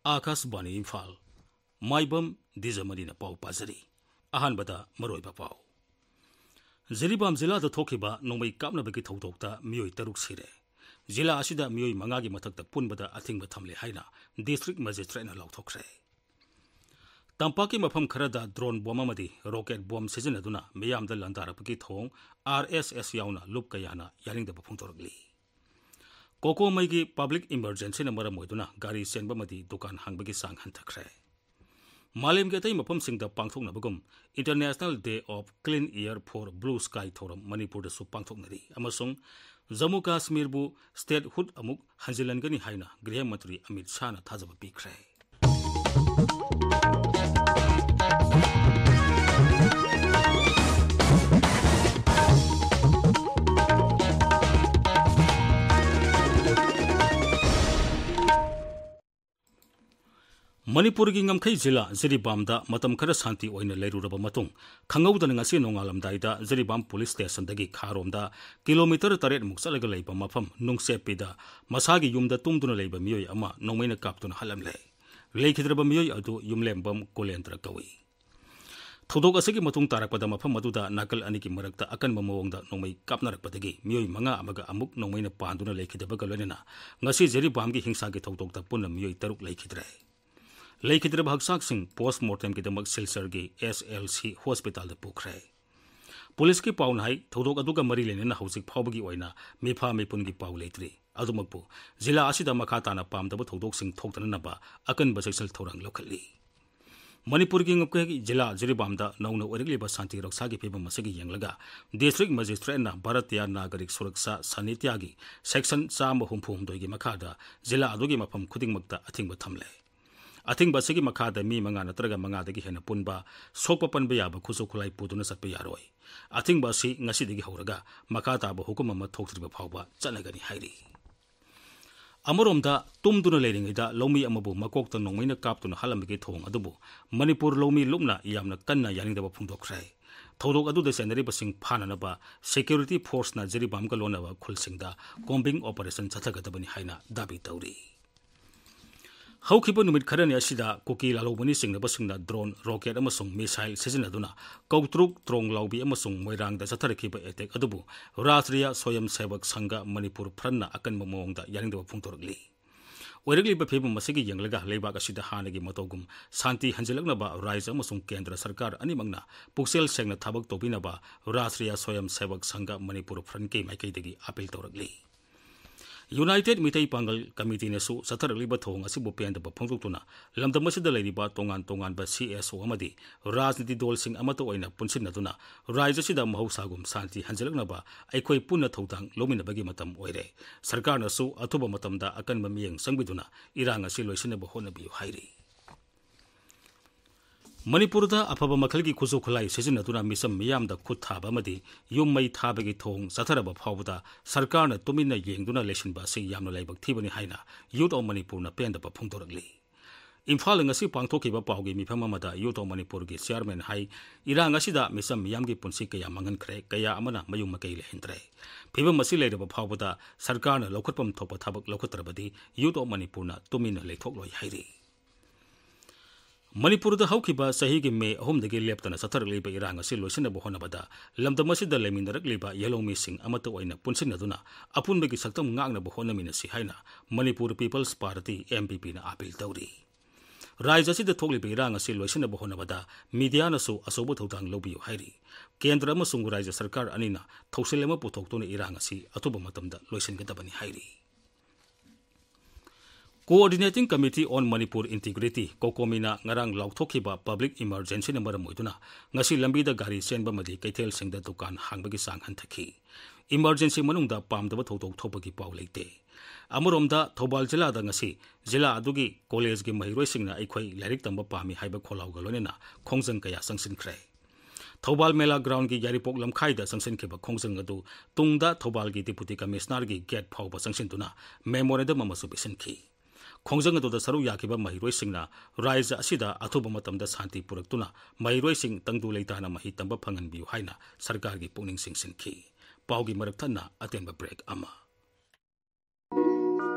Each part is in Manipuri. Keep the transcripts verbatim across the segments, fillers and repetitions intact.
ꯑꯥꯀꯥꯁꯕꯥꯅꯤ ꯏꯝꯐꯥꯜ, ꯃꯥꯏꯕꯝ ꯗꯤꯖꯃꯅꯤꯅ ꯄꯥꯎ ꯄꯥꯖꯔꯤ꯫ ꯑꯍꯥꯟꯕꯗ ꯃꯔꯨꯑꯣꯏꯕ ꯄꯥꯎ꯫ ꯖꯤꯔꯤꯕꯥꯝ ꯖꯤꯂꯥꯗ ꯊꯣꯛꯈꯤꯕ ꯅꯣꯡꯃꯩ ꯀꯥꯞꯅꯕꯒꯤ ꯊꯧꯗꯣꯛꯇ ꯃꯤꯑꯣꯏ ꯇꯔꯨꯛ ꯁꯤꯔꯦ꯫ ꯖꯤꯂꯥ ꯑꯁꯤꯗ ꯃꯤꯑꯣꯏ ꯃꯉꯥꯒꯤ ꯃꯊꯛꯇ ꯄꯨꯟꯕꯗ ꯑꯊꯤꯡꯕ ꯊꯝꯂꯦ ꯍꯥꯏꯅ ꯗꯤꯁꯇ꯭ꯔꯤꯛ ꯃꯦꯖꯤꯁꯇ꯭ꯔꯦꯠꯅ ꯂꯥꯎꯊꯣꯛꯈ꯭ꯔꯦ꯫ ꯇꯝꯄꯥꯛꯀꯤ ꯃꯐꯝ ꯈꯔꯗ ꯗ꯭ꯔꯣꯟ ꯕꯣꯝ ꯑꯃꯗꯤ ꯔꯣꯀꯦꯠ ꯕꯣꯝ ꯁꯤꯖꯤꯟꯅꯗꯨꯅ ꯃꯤꯌꯥꯝꯗ ꯂꯥꯟꯗꯥꯔꯛꯄꯒꯤ ꯊꯧꯑꯣꯡ ꯑꯥꯔ ꯑꯦꯁ ꯑꯦꯁ ꯌꯥꯎꯅ ꯂꯨꯞ ꯀꯌꯥꯅ ꯌꯥꯅꯤꯡꯗꯕ ꯐꯣꯡꯗꯣꯔꯛꯂꯤ꯫ ꯀꯣꯀꯣꯃꯩꯒꯤ ꯄꯕ꯭ꯂꯤꯛ ꯏꯃꯔꯖꯦꯟꯁꯤꯅ ꯃꯔꯝ ꯑꯣꯏꯗꯨꯅ ꯒꯥꯔꯤ ꯆꯦꯟꯕ ꯑꯃꯗꯤ ꯗꯨꯀꯥꯟ ꯍꯥꯡꯕꯒꯤ ꯆꯥꯡ ꯍꯟꯊꯈ꯭ꯔꯦ꯫ ꯃꯥꯂꯦꯝꯒꯤ ꯑꯇꯩ ꯃꯐꯝꯁꯤꯡꯗ ꯄꯥꯡꯊꯣꯛꯅꯕꯒꯨꯝ International Day of Clean Air for Blue Sky ꯊꯧꯔꯝ ꯃꯅꯤꯄꯨꯔꯗꯁꯨ ꯄꯥꯡꯊꯣꯛꯅꯔꯤ ꯑꯃꯁꯨꯡ ꯖꯝꯃꯨ ꯀꯥꯁꯃꯤꯔꯕꯨ statehood ꯑꯃꯨꯛ ꯍꯟꯖꯤꯜꯍꯟꯒꯅꯤ ꯍꯥꯏꯅ ꯒ꯭ꯔꯤꯍ ꯃꯟꯇ꯭ꯔꯤ ꯑꯃꯤꯠ ꯁꯥꯍꯅ ꯊꯥꯖꯕ ꯄꯤꯈ꯭ꯔꯦ꯫ ꯃꯅꯤꯄꯨꯔꯒꯤ ꯉꯝꯈꯩ ꯖꯤꯂꯥ ꯖꯤꯔꯤꯕꯥꯝꯗ ꯃꯇꯝ ꯈꯔ ꯁꯥꯟꯇꯤ ꯑꯣꯏꯅ ꯂꯩꯔꯨꯔꯕ ꯃꯇꯨꯡ, ꯈꯪꯍꯧꯗꯅ ꯉꯁꯤ ꯅꯣꯡꯉꯥꯜꯂꯝꯗꯥꯏꯗ ꯖꯤꯔꯤꯕꯥꯝ ꯄꯨꯂꯤꯁ ꯁ꯭ꯇꯦꯁꯟꯗꯒꯤ ꯈꯥꯔꯣꯝꯗ ꯀꯤꯂꯣꯃꯤꯇꯔ ꯇꯔꯦꯠꯃꯨꯛ ꯆꯠꯂꯒ ꯂꯩꯕ ꯃꯐꯝ ꯅꯨꯡꯆꯦꯞꯄꯤꯗ ꯃꯁꯥꯒꯤ ꯌꯨꯝꯗ ꯇꯨꯝꯗꯨꯅ ꯂꯩꯕ ꯃꯤꯑꯣꯏ ꯑꯃ ꯅꯣꯡꯃꯩꯅ ꯀꯥꯞꯇꯨꯅ ꯍꯥꯠꯂꯝꯂꯦ꯫ ꯂꯩꯈꯤꯗ꯭ꯔꯕ ꯃꯤꯑꯣꯏ ꯑꯗꯨ ꯌꯨꯝꯂꯦꯝꯕꯝ ꯀꯨꯂꯦꯟꯗ꯭ꯔ ꯀꯧꯏ꯫ ꯊꯧꯗꯣꯛ ꯑꯁꯤꯒꯤ ꯃꯇꯨꯡ ꯇꯥꯔꯛꯄꯗ ꯃꯐꯝ ꯑꯗꯨꯗ ꯅꯥꯀꯜ ꯑꯅꯤꯒꯤ ꯃꯔꯛꯇ ꯑꯀꯟꯕ ꯃꯑꯣꯡꯗ ꯅꯣꯡꯃꯩ ꯀꯥꯞꯅꯔꯛꯄꯗꯒꯤ ꯃꯤꯑꯣꯏ ꯃꯉꯥ ꯑꯃꯒ ꯑꯃꯨꯛ ꯅꯣꯡꯃꯩꯅ ꯄꯥꯟꯗꯨꯅ ꯂꯩꯈꯤꯗꯕꯒ ꯂꯣꯏꯅꯅ ꯉꯁꯤ ꯖꯤꯔꯤꯕꯥꯝꯒꯤ ꯍꯤꯡꯁꯥꯒꯤ ꯊꯧꯗꯣꯛꯇ ꯄꯨꯟꯅ ꯃꯤꯑꯣꯏ ꯇꯔꯨꯛ ꯂꯩꯈꯤꯗ꯭ꯔꯦ꯫ ꯂꯩꯈꯤꯗ꯭ꯔꯕ ꯍꯛꯆꯥꯡꯁꯤꯡ ꯄꯣꯁ ꯃꯣꯔꯇꯦꯝꯒꯤꯗꯃꯛ ꯁꯤꯜꯆꯔꯒꯤ ꯑꯦꯁ ꯑꯦꯜ ꯁꯤ ꯍꯣꯁꯄꯤꯇꯥꯜꯗ ꯄꯨꯈ꯭ꯔꯦ꯫ ꯄꯨꯂꯤꯁꯀꯤ ꯄꯥꯎꯅ ꯍꯥꯏ, ꯊꯧꯗꯣꯛ ꯑꯗꯨꯒ ꯃꯔꯤ ꯂꯩꯅꯅ ꯍꯧꯖꯤꯛ ꯐꯥꯎꯕꯒꯤ ꯑꯣꯏꯅ ꯃꯤꯐꯥ ꯃꯤꯄꯨꯟꯒꯤ ꯄꯥꯎ ꯂꯩꯇ꯭ꯔꯤ꯫ ꯑꯗꯨꯃꯛꯄꯨ, ꯖꯤꯂꯥ ꯑꯁꯤꯗ ꯃꯈꯥ ꯇꯥꯅ ꯄꯥꯝꯗꯕ ꯊꯧꯗꯣꯛꯁꯤꯡ ꯊꯣꯛꯇꯅꯅꯕ ꯑꯀꯟꯕ ꯆꯦꯛꯁꯤꯜ ꯊꯧꯔꯥꯡ ꯂꯧꯈꯠꯂꯤ꯫ ꯃꯅꯤꯄꯨꯔꯒꯤ ꯉꯝꯈꯩ ꯖꯤꯂꯥ ꯖꯤꯔꯤꯕꯥꯝꯗ ꯅꯧꯅ ꯑꯣꯏꯔꯛꯂꯤꯕ ꯁꯥꯟꯇꯤ ꯔꯛꯁꯥꯒꯤ ꯐꯤꯕꯝ ꯑꯁꯤꯒꯤ ꯌꯦꯡꯂꯒ ꯗꯤꯁꯇ꯭ꯔꯤꯛ ꯃꯦꯖꯤꯁꯇ꯭ꯔꯦꯠꯅ ꯚꯥꯔꯇꯤꯌꯥ ꯅꯥꯒꯔꯤꯛ ꯁꯨꯔꯛꯁꯥ ꯁꯥꯅꯤꯇ꯭ꯌꯥꯒꯤ ꯁꯦꯛꯁꯟ ꯆꯥꯝꯃ ꯍꯨꯝꯐꯨ ꯍꯨꯝꯗꯣꯏꯒꯤ ꯃꯈꯥꯗ ꯖꯤꯂꯥ ꯑꯗꯨꯒꯤ ꯃꯐꯝ ꯈꯨꯗꯤꯡꯃꯛꯇ ꯑꯊꯤꯡꯕ ꯊꯝꯂꯦ꯫ ꯑꯊꯤꯡꯕ ꯑꯁꯤꯒꯤ ꯃꯈꯥꯗ ꯃꯤ ꯃꯉꯥ ꯅꯠꯇ꯭ꯔꯒ ꯃꯉꯥꯗꯒꯤ ꯍꯦꯟꯅ ꯄꯨꯟꯕ, ꯁꯣꯛꯄ ꯄꯟꯕ ꯌꯥꯕ ꯈꯨꯠꯁꯨ ꯈꯨꯠꯂꯥꯏ ꯄꯨꯗꯨꯅ ꯆꯠꯄ ꯌꯥꯔꯣꯏ꯫ ꯑꯊꯤꯡꯕ ꯑꯁꯤ ꯉꯁꯤꯗꯒꯤ ꯍꯧꯔꯒ ꯃꯈꯥ ꯇꯥꯕ ꯍꯨꯀꯨꯝ ꯑꯃ ꯊꯣꯛꯇ꯭ꯔꯤꯕ ꯐꯥꯎꯕ ꯆꯠꯅꯒꯅꯤ ꯍꯥꯏꯔꯤ꯫ ꯑꯃꯔꯣꯝꯗ, ꯇꯨꯝꯗꯨꯅ ꯂꯩꯔꯤꯉꯩꯗ ꯂꯧꯃꯤ ꯑꯃꯕꯨ ꯃꯀꯣꯛꯇ ꯅꯣꯡꯃꯩꯅ ꯀꯥꯞꯇꯨꯅ ꯍꯥꯠꯂꯝꯕꯒꯤ ꯊꯧꯑꯣꯡ ꯑꯗꯨꯕꯨ ꯃꯅꯤꯄꯨꯔ ꯂꯧꯃꯤ ꯂꯨꯞꯅ ꯌꯥꯝꯅ ꯀꯟꯅ ꯌꯥꯅꯤꯡꯗꯕ ꯐꯣꯡꯗꯣꯛꯈ꯭ꯔꯦ꯫ ꯊꯧꯗꯣꯛ ꯑꯗꯨꯗ ꯆꯦꯟꯅꯔꯤꯕꯁꯤꯡ ꯐꯥꯅꯅꯕ ꯁꯦꯀ꯭ꯌꯨꯔꯤꯇꯤ ꯐꯣꯔꯁꯅ ꯖꯤꯔꯤꯕꯥꯝꯒ ꯂꯣꯟꯅꯕ ꯈꯨꯜꯁꯤꯡꯗ ꯀꯣꯝꯕꯤꯡ ꯑꯣꯄꯔꯦꯁꯟ ꯆꯠꯊꯒꯗꯕꯅꯤ ꯍꯥꯏꯅ ꯗꯥꯕꯤ ꯇꯧꯔꯤ꯫ ꯍꯧꯈꯤꯕ ꯅꯨꯃꯤꯠ ꯈꯔꯅꯤ ꯑꯁꯤꯗ ꯀꯨꯀꯤ ꯂꯥꯂꯣꯡꯕꯅꯤ ꯆꯤꯡꯅꯕꯁꯤꯡꯅ drone, rocket ꯑꯃꯁꯨꯡ missile ꯁꯤꯖꯤꯟꯅꯗꯨꯅ ꯀꯧꯇ꯭ꯔꯨꯛ ꯇ꯭ꯔꯣꯡꯂꯥꯎꯕꯤ ꯑꯃꯁꯨꯡ ꯃꯣꯏꯔꯥꯡꯗ ꯆꯠꯊꯔꯛꯈꯤꯕ attack ꯑꯗꯨꯕꯨ ꯔꯥꯁꯇ꯭ꯔꯤꯌꯥ ꯁ꯭ꯋꯌꯝ ꯁꯦꯕꯛ ꯁꯪꯘ ꯃꯅꯤꯄꯨꯔ ꯐ꯭ꯔꯟꯠꯅ ꯑꯀꯟꯕ ꯃꯑꯣꯡꯗ ꯌꯥꯅꯤꯡꯗꯕ ꯐꯣꯡꯗꯣꯔꯛꯂꯤ꯫ ꯑꯣꯏꯔꯛꯂꯤꯕ ꯐꯤꯕꯝ ꯑꯁꯤꯒꯤ ꯌꯦꯡꯂꯒ ꯂꯩꯕꯥꯛ ꯑꯁꯤꯗ ꯍꯥꯟꯅꯒꯤ ꯃꯇꯧꯒꯨꯝ ꯁꯥꯟꯇꯤ ꯍꯟꯖꯤꯜꯂꯛꯅꯕ ꯔꯥꯖ꯭ꯌ ꯑꯃꯁꯨꯡ ꯀꯦꯟꯗ꯭ꯔ ꯁꯔꯀꯥꯔ ꯑꯅꯤꯃꯛꯅ ꯄꯨꯛꯆꯦꯜ ꯁꯦꯡꯅ ꯊꯕꯛ ꯇꯧꯕꯤꯅꯕ ꯔꯥꯁꯇ꯭ꯔꯤꯌꯥ ꯁ꯭ꯋꯌꯝ ꯁꯦꯕꯛ ꯁꯪꯘ ꯃꯅꯤꯄꯨꯔ ꯐ꯭ꯔꯟꯠꯀꯤ ꯃꯥꯏꯀꯩꯗꯒꯤ ꯑꯥꯄꯤꯜ ꯇꯧꯔꯛꯂꯤ꯫ United ꯃꯤꯇꯩ ꯄꯥꯡꯒꯜ ꯀꯃꯤꯇꯤꯅꯁꯨ ꯆꯠꯊꯔꯛꯂꯤꯕ ꯊꯧꯑꯣꯡ ꯑꯁꯤꯕꯨ ꯄꯦꯟꯗꯕ ꯐꯣꯡꯗꯣꯛꯇꯨꯅ ꯂꯝꯗꯝ ꯑꯁꯤꯗ ꯂꯩꯔꯤꯕ ꯇꯣꯉꯥꯟ ꯇꯣꯉꯥꯟꯕ C S O ꯑꯃꯗꯤ ꯔꯥꯖꯅꯤꯇꯤ ꯗꯜꯁꯤꯡ ꯑꯃꯠꯇ ꯑꯣꯏꯅ ꯄꯨꯟꯁꯤꯟꯅꯗꯨꯅ ꯔꯥꯖ꯭ꯌ ꯑꯁꯤꯗ ꯃꯍꯧꯁꯥꯒꯨꯝ ꯁꯥꯟꯇꯤ ꯍꯟꯖꯤꯜꯂꯛꯅꯕ ꯑꯩꯈꯣꯏ ꯄꯨꯟꯅ ꯊꯧꯗꯥꯡ ꯂꯧꯃꯤꯟꯅꯕꯒꯤ ꯃꯇꯝ ꯑꯣꯏꯔꯦ꯫ ꯁꯔꯀꯥꯔꯅꯁꯨ ꯑꯊꯨꯕ ꯃꯇꯝꯗ ꯑꯀꯟꯕ ꯃꯤꯠꯌꯦꯡ ꯆꯪꯕꯤꯗꯨꯅ ꯏꯔꯥꯡ ꯑꯁꯤ ꯂꯣꯏꯁꯤꯟꯅꯕ ꯍꯣꯠꯅꯕꯤꯌꯨ ꯍꯥꯏꯔꯤ꯫ ꯃꯅꯤꯄꯨꯔꯗ ꯑꯐꯕ ꯃꯈꯜꯒꯤ ꯈꯨꯠꯁꯨ ꯈꯨꯠꯂꯥꯏ ꯁꯤꯖꯤꯟꯅꯗꯨꯅ ꯃꯤꯆꯝ ꯃꯤꯌꯥꯝꯗ ꯈꯨꯠ ꯊꯥꯕ ꯑꯃꯗꯤ ꯌꯨꯝ ꯃꯩ ꯊꯥꯕꯒꯤ ꯊꯧꯑꯣꯡ ꯆꯠꯊꯔꯕ ꯐꯥꯎꯕꯗ ꯁꯔꯀꯥꯔꯅ ꯇꯨꯃꯤꯟꯅ ꯌꯦꯡꯗꯨꯅ ꯂꯩꯁꯤꯟꯕ ꯑꯁꯤ ꯌꯥꯝꯅ ꯂꯥꯏꯕꯛ ꯊꯤꯕꯅꯤ ꯍꯥꯏꯅ Youth of ꯃꯅꯤꯄꯨꯔꯅ ꯄꯦꯟꯗꯕ ꯐꯣꯡꯗꯣꯔꯛꯂꯤ꯫ ꯏꯝꯐꯥꯜꯗ ꯉꯁꯤ ꯄꯥꯡꯊꯣꯛꯈꯤꯕ ꯄꯥꯎꯒꯤ ꯃꯤꯐꯝ ꯑꯃꯗ Youth of ꯃꯅꯤꯄꯨꯔꯒꯤ ꯆꯤꯌꯥꯔꯃꯦꯟ ꯍꯥꯏ, ꯏꯔꯥꯡ ꯑꯁꯤꯗ ꯃꯤꯆꯝ ꯃꯤꯌꯥꯝꯒꯤ ꯄꯨꯟꯁꯤ ꯀꯌꯥ ꯃꯥꯡꯍꯟꯈ꯭ꯔꯦ, ꯀꯌꯥ ꯑꯃꯅ ꯃꯌꯨꯝ ꯃꯀꯩ ꯂꯩꯍꯟꯗ꯭ꯔꯦ꯫ ꯐꯤꯕꯝ ꯑꯁꯤ ꯂꯩꯔꯕ ꯐꯥꯎꯕꯗ ꯁꯔꯀꯥꯔꯅ ꯂꯧꯈꯠꯐꯝ ꯊꯣꯛꯄ ꯊꯕꯛ ꯂꯧꯈꯠꯇ꯭ꯔꯕꯗꯤ Youth of ꯃꯅꯤꯄꯨꯔꯅ ꯇꯨꯃꯤꯟꯅ ꯂꯩꯊꯣꯛꯂꯣꯏ ꯍꯥꯏꯔꯤ꯫ ꯃꯅꯤꯄꯨꯔꯗ ꯍꯧꯈꯤꯕ ꯆꯍꯤꯒꯤ ꯃꯦ ꯑꯍꯨꯝꯗꯒꯤ ꯂꯦꯞꯇꯅ ꯆꯠꯊꯔꯛꯂꯤꯕ ꯏꯔꯥꯡ ꯑꯁꯤ ꯂꯣꯏꯁꯤꯟꯅꯕ ꯍꯣꯠꯅꯕꯗ ꯂꯝꯗꯝ ꯑꯁꯤꯗ ꯂꯩꯃꯤꯟꯅꯔꯛꯂꯤꯕ ꯌꯦꯜꯍꯧꯃꯤꯁꯤꯡ ꯑꯃꯠꯇ ꯑꯣꯏꯅ ꯄꯨꯟꯁꯤꯟꯅꯗꯨꯅ ꯑꯄꯨꯟꯕꯒꯤ ꯁꯛꯇꯝ ꯉꯥꯛꯅꯕ ꯍꯣꯠꯅꯃꯤꯟꯅꯁꯤ ꯍꯥꯏꯅ Manipur People's Party, M P Pꯅ ꯑꯥꯄꯤꯜ ꯇꯧꯔꯤ꯫ ꯔꯥꯖ꯭ꯌ ꯑꯁꯤꯗ ꯊꯣꯛꯂꯤꯕ ꯏꯔꯥꯡ ꯑꯁꯤ ꯂꯣꯏꯁꯤꯟꯅꯕ ꯍꯣꯠꯅꯕꯗ ꯃꯤꯗꯤꯌꯥꯅꯁꯨ ꯑꯆꯧꯕ ꯊꯧꯗꯥꯡ ꯂꯧꯕꯤꯌꯨ ꯍꯥꯏꯔꯤ꯫ ꯀꯦꯟꯗ꯭ꯔ ꯑꯃꯁꯨꯡ ꯔꯥꯖ꯭ꯌ ꯁꯔꯀꯥꯔ ꯑꯅꯤꯅ ꯊꯧꯁꯤꯜ ꯑꯃ ꯄꯨꯊꯣꯛꯇꯨꯅ ꯏꯔꯥꯡ ꯑꯁꯤ ꯑꯊꯨꯕ ꯃꯇꯝꯗ ꯂꯣꯏꯁꯤꯟꯒꯗꯕꯅꯤ ꯍꯥꯏꯔꯤ꯫ Coordinating Committee on Manipur Integrity, ꯀꯣꯀꯣꯃꯤꯅ ꯉꯔꯥꯡ ꯂꯥꯎꯊꯣꯛꯈꯤꯕ public emergencyꯅ ꯃꯔꯝ ꯑꯣꯏꯗꯨꯅ ꯉꯁꯤ ꯂꯝꯕꯤꯗ ꯒꯥꯔꯤ ꯆꯦꯟꯕ ꯑꯃꯗꯤ ꯀꯩꯊꯦꯜꯁꯤꯡꯗ ꯗꯨꯀꯥꯟ ꯍꯥꯡꯕꯒꯤ ꯆꯥꯡ ꯍꯟꯊꯈꯤ꯫ Emergency ꯃꯅꯨꯡꯗ ꯄꯥꯝꯗꯕ ꯊꯧꯗꯣꯛ ꯊꯣꯛꯄꯒꯤ ꯄꯥꯎ ꯂꯩꯇꯦ꯫ ꯑꯃꯔꯣꯝꯗ ꯊꯧꯕꯥꯜ ꯖꯤꯂꯥꯗ ꯉꯁꯤ ꯖꯤꯂꯥ ꯑꯗꯨꯒꯤ ꯀꯣꯂꯦꯖꯒꯤ ꯃꯍꯩꯔꯣꯏꯁꯤꯡꯅ ꯑꯩꯈꯣꯏ ꯂꯥꯏꯔꯤꯛ ꯇꯝꯕ ꯄꯥꯝꯃꯤ ꯍꯥꯏꯕ ꯈꯣꯜꯂꯥꯎꯒ ꯂꯣꯏꯅꯅ ꯈꯣꯡꯖꯪ ꯀꯌꯥ ꯆꯪꯁꯤꯟꯈ꯭ꯔꯦ꯫ ꯊꯧꯕꯥꯜ ꯃꯦꯂꯥ groundꯒꯤ ꯌꯥꯏꯔꯤꯄꯣꯛ ꯂꯝꯈꯥꯏꯗ ꯆꯪꯁꯤꯟꯈꯤꯕ ꯈꯣꯡꯖꯪ ꯑꯗꯨ ꯇꯨꯡꯗ ꯊꯧꯕꯥꯜꯒꯤ Deputy Commissionerꯒꯤ gate ꯐꯥꯎꯕ ꯆꯪꯁꯤꯟꯗꯨꯅ memorandum ꯑꯃꯁꯨ ꯄꯤꯁꯤꯟꯈꯤ꯫ ꯈꯣꯡꯖꯪ ꯑꯗꯨꯗ ꯁꯔꯨꯛ ꯌꯥꯈꯤꯕ ꯃꯍꯩꯔꯣꯏꯁꯤꯡꯅ ꯔꯥꯖ꯭ꯌ ꯑꯁꯤꯗ ꯑꯊꯨꯕ ꯃꯇꯝꯗ ꯁꯥꯟꯇꯤ ꯄꯨꯔꯛꯇꯨꯅ ꯃꯍꯩꯔꯣꯏꯁꯤꯡ ꯇꯪꯗꯨ ꯂꯩꯇꯥꯅ ꯃꯍꯩ ꯇꯝꯕ ꯐꯪꯍꯟꯕꯤꯌꯨ ꯍꯥꯏꯅ ꯁꯔꯀꯥꯔꯒꯤ ꯄꯨꯛꯅꯤꯡ ꯆꯤꯡꯁꯤꯟꯈꯤ꯫ ꯄꯥꯎꯒꯤ ꯃꯔꯛ ꯊꯠꯅ ꯑꯇꯦꯟꯕ break ꯑꯃ꯫